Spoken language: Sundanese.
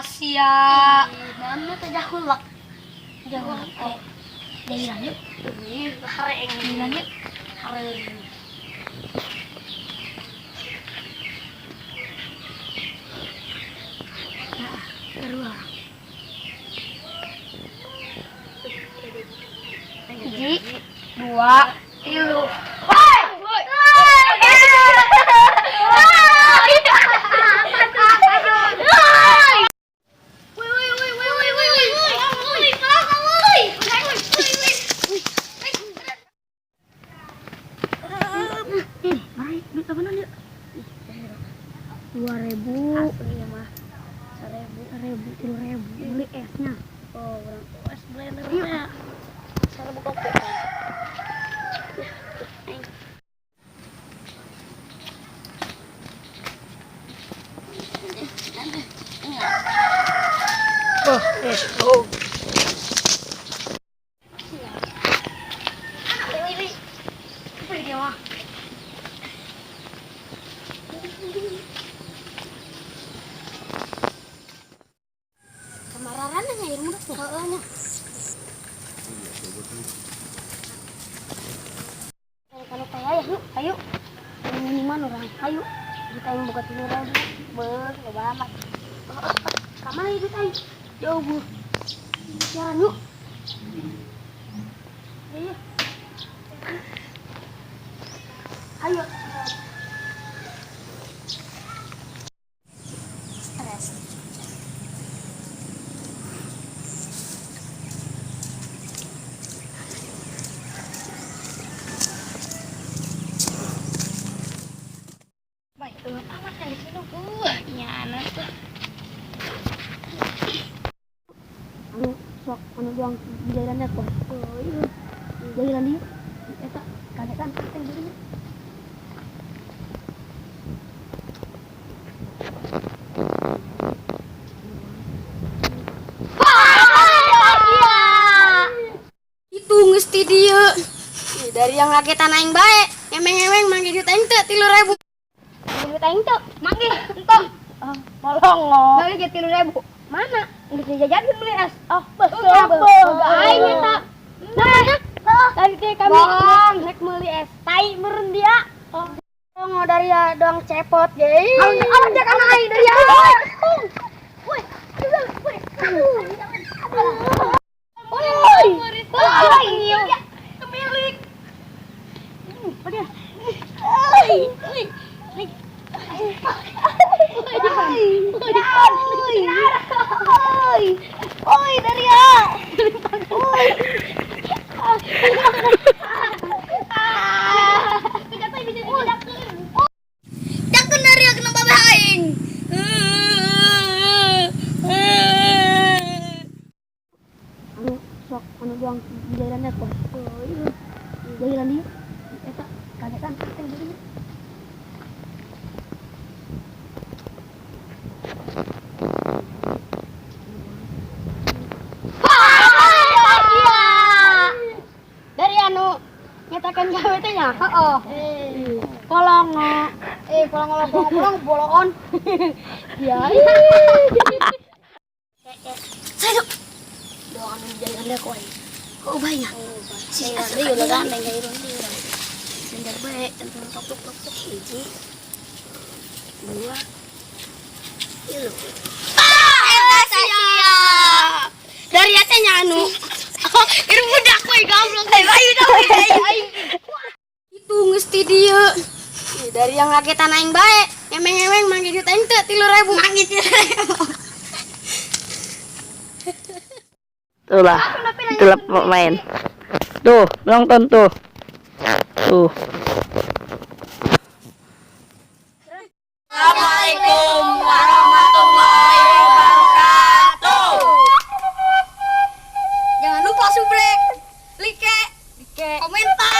Sia. Mana teh jahulak. Jahulak. Eh, jahilan yuk. Ih, hareng. Jahilan yuk. Hareng. Nah, kedua. Hiji, dua, tilu. Woi! Woi! Woi, woi, woi, woi, woi, woi, woi, woi, kelaka, woi. Woi, woi, woi. Ih, mari duit apa nih? 2.000. Asli ya mah. 1.000. 1.000, 3.000 beli esnya. Oh, orang es blender Yuk. ya. 1.000 kopi kan. Oh, es. Oh. Apa dia mah? Kemararan nya air mulut nya. Heeh nya. Kalau kayak ya, yuk, ayo. Minuman orang, ayo. Kita yang buka 3.000. Beuh, loba amat. Kamana itu ayo? Jauh bu. Jalan yuk. Iya. Ayo. Stres. Baik, amat yang di sini. Nyana tuh. Anu sok anu doang jalannya kok. Oh iya. Jalan dia. Eta kagetan teh jadinya. Itu geus ti dieu. Ih, dari yang ngagetan aing bae, ngemeng-ngemeng manggih duit aing teu 3.000. Manggih duit aing teu, manggih entong. Ah, bolong. Manggih ge 3.000. Mana? Geus jajan beli es. Oh, betul. Aing eta. Nah, tadi teh kami rek meuli es. Tai meureun dia. Oh. Oh, dari ya doang cepot ge. Awas dia kana aing dari ya. Woi, woi. Woi. Woi. Kemilik. Oh dia. Oi. Oi. Oi. Oi, Daria. Oi. Jangan Daria kena babeh aing. Anu sok anu doang jalannya kok. Oh iya. Jalan dia. Eta kagetan teh jadinya. Dari anu nyatakan gawe teh nya. Heeh. Kolong. Eh, kolong kolong kolong kolong bolon. Ya. Saya doang anu jalan kok aing. Oh banyak. Si asli ulah gandeng ka irung dia. Sender bae tentang tok tok tok hiji. Dua. Tilu. Ah, eta sia. Dari teh nya anu. Irung budak we goblok. Ayo ayo ayo. Itu geus ti dieu. Ih, dari yang ngagetan aing bae, ngemeng-ngemeng manggih duit aing teu 3.000. Manggih 3.000. Itulah, itulah pemain. Tuh, nonton tuh. Tuh. Assalamualaikum warahmatullahi wabarakatuh. Jangan lupa subrek, like, komentar.